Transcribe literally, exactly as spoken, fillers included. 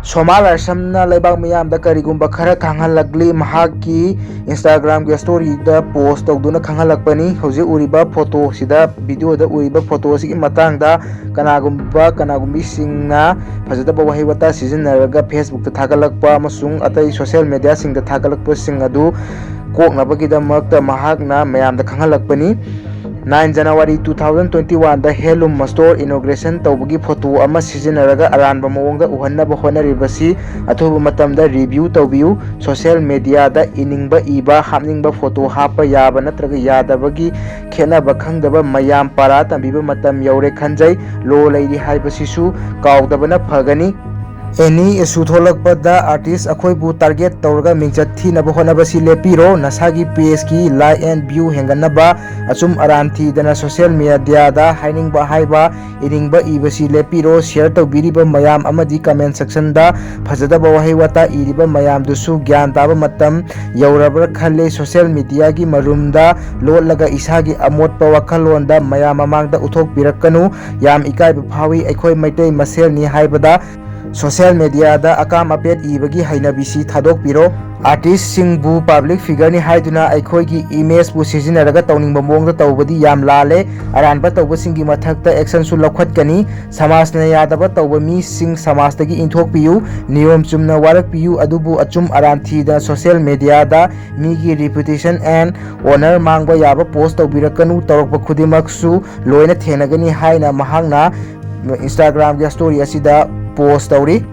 ꯁꯣꯃꯥ ꯂꯥꯏꯁ꯭ꯔꯝꯅ ꯂꯩꯕꯥꯛ ꯃꯤꯌꯥꯝꯗ ꯀꯔꯤꯒꯨꯝꯕ ꯈꯔ ꯈꯪꯍꯜꯂꯛꯂꯤ꯫ ꯃꯍꯥꯛꯀꯤ Instagram-ꯒꯤ story-ꯗ post ꯇꯧꯗꯨꯅ ꯈꯪꯍꯜꯂꯛꯄꯅꯤ꯫ ꯍꯧꯖꯤꯛ ꯎꯔꯤꯕ photo-ꯁꯤꯗ, video-ꯗ ꯎꯔꯤꯕ photo ꯑꯁꯤꯒꯤ ꯃꯇꯥꯡꯗ ꯀꯅꯥꯒꯨꯝꯕ, ꯀꯅꯥꯒꯨꯝꯕꯤꯁꯤꯡꯅ ꯐꯖꯗꯕ ꯋꯥꯍꯩ ꯋꯥꯇꯥ ꯁꯤꯖꯤꯟꯅꯔꯒ Facebook-ꯇ ꯊꯥꯒꯠꯂꯛꯄ ꯑꯃꯁꯨꯡ ꯑꯇꯩ social media-ꯁꯤꯡꯗ ꯊꯥꯒꯠꯂꯛꯄꯁꯤꯡ ꯑꯗꯨ ꯀꯣꯛꯅꯕꯒꯤꯗꯃꯛꯇ ꯃꯍꯥꯛꯅ ꯃꯌꯥꯝꯗ ꯈꯪꯍꯜꯂꯛꯄꯅꯤ꯫ Nine January two thousand twenty-one-ꯗ handloom store inauguration ꯇꯧꯕꯒꯤ photo ꯑꯃ ꯁꯤꯖꯤꯟꯅꯔꯒ ꯑꯔꯥꯟꯕ ꯃꯑꯣꯡꯗ ꯎꯍꯟꯅꯕ ꯍꯣꯠꯅꯔꯤꯕꯁꯤ ꯑꯊꯨꯕ ꯃꯇꯝꯗ review ꯇꯧꯕꯤꯌꯨ꯫ Social media-ꯗ ꯏꯅꯤꯡꯕ ꯏꯕ, ꯍꯥꯞꯅꯤꯡꯕ photo ꯍꯥꯞꯄ ꯌꯥꯕ ꯅꯠꯇ꯭ꯔꯒ ꯌꯥꯗꯕꯒꯤ ꯈꯦꯠꯅꯕ ꯈꯪꯗꯕ ꯃꯌꯥꯝ ꯄꯥꯔꯥ ꯇꯝꯕꯤꯕ ꯃꯇꯝ ꯌꯧꯔꯦ ꯈꯟꯖꯩ꯫ Law ꯂꯩꯔꯤ ꯍꯥꯏꯕꯁꯤꯁꯨ ꯀꯥꯎꯗꯕꯅ ꯐꯒꯅꯤ꯫ Any issue ꯊꯣꯛꯂꯛꯄꯗ artist ꯑꯩꯈꯣꯏꯕꯨ target ꯇꯧꯔꯒ ꯃꯤꯡꯆꯠ ꯊꯤꯅꯕ ꯍꯣꯠꯅꯕꯁꯤ ꯂꯦꯞꯄꯤꯔꯣ꯫ ꯅꯁꯥꯒꯤ page-ꯀꯤ like and view ꯍꯦꯟꯒꯠꯅꯕ ꯑꯆꯨꯝ ꯑꯔꯥꯟ ꯊꯤꯗꯅ social media-ꯗ ꯍꯥꯏꯅꯤꯡꯕ ꯍꯥꯏꯕ, ꯏꯅꯤꯡꯕ ꯏꯕꯁꯤ ꯂꯦꯞꯄꯤꯔꯣ꯫ Share ꯇꯧꯕꯤꯔꯤꯕ ꯃꯌꯥꯝ ꯑꯃꯗꯤ comment section-ꯗ ꯐꯖꯗꯕ ꯋꯥꯍꯩ ꯋꯥꯇꯥ ꯏꯔꯤꯕ ꯃꯌꯥꯝꯗꯨꯁꯨ ꯒ꯭ꯌꯥꯟ ꯇꯥꯕ ꯃꯇꯝ ꯌꯧꯔꯕ꯭ꯔꯥ ꯈꯜꯂꯦ꯫ Social media-ꯒꯤ ꯃꯔꯨꯝꯗ ꯂꯣꯠꯂꯒ ꯏꯁꯥꯒꯤ ꯑꯃꯣꯠꯄ ꯋꯥꯈꯜꯂꯣꯟꯗ ꯃꯌꯥꯝ ꯃꯃꯥꯡꯗ ꯎꯠꯊꯣꯛꯄꯤꯔꯛꯀꯅꯨ꯫ ꯌꯥꯝ ꯏꯀꯥꯏꯕ ꯐꯥꯎꯏ꯫ ꯑꯩꯈꯣꯏ ꯃꯩꯇꯩ ꯃꯁꯦꯜꯅꯤ ꯍꯥꯏꯕꯗ social media-ꯗ ꯑꯀꯥꯝ ꯑꯄꯦꯠ ꯏꯕꯒꯤ ꯍꯩꯅꯕꯤꯁꯤ ꯊꯥꯗꯣꯛꯄꯤꯔꯣ꯫ Artist-ꯁꯤꯡꯕꯨ public figure-ꯅꯤ ꯍꯥꯏꯗꯨꯅ ꯑꯩꯈꯣꯏꯒꯤ image-ꯄꯨ ꯁꯤꯖꯤꯟꯅꯔꯒ ꯇꯧꯅꯤꯡꯕ ꯃꯑꯣꯡꯗ ꯇꯧꯕꯗꯤ ꯌꯥꯝ ꯂꯥꯜꯂꯦ꯫ ꯑꯔꯥꯟꯕ ꯇꯧꯕꯁꯤꯡꯒꯤ ꯃꯊꯛꯇ action-ꯁꯨ ꯂꯧꯈꯠꯀꯅꯤ꯫ ꯁꯃꯥꯖꯅ ꯌꯥꯗꯕ ꯇꯧꯕ ꯃꯤꯁꯤꯡ ꯁꯃꯥꯖꯇꯒꯤ ꯏꯟꯊꯣꯛꯄꯤꯌꯨ꯫ ꯅꯤꯌꯣꯝ ꯆꯨꯝꯅ ꯋꯥꯔꯛꯄꯤꯌꯨ, ꯑꯗꯨꯕꯨ ꯑꯆꯨꯝ ꯑꯔꯥꯟ ꯊꯤꯗꯅ social media-ꯗ ꯃꯤꯒꯤ reputation and honour ꯃꯥꯡꯕ ꯌꯥꯕ post ꯇꯧꯕꯤꯔꯛꯀꯅꯨ꯫ ꯇꯧꯔꯛꯄ ꯈꯨꯗꯤꯡꯃꯛꯁꯨ ꯂꯣꯏꯅ ꯊꯦꯡꯅꯒꯅꯤ ꯍꯥꯏꯅ ꯃꯍꯥꯛꯅ Instagram-ꯒꯤ story ꯑꯁꯤꯗ post ꯇꯧꯔꯤ꯫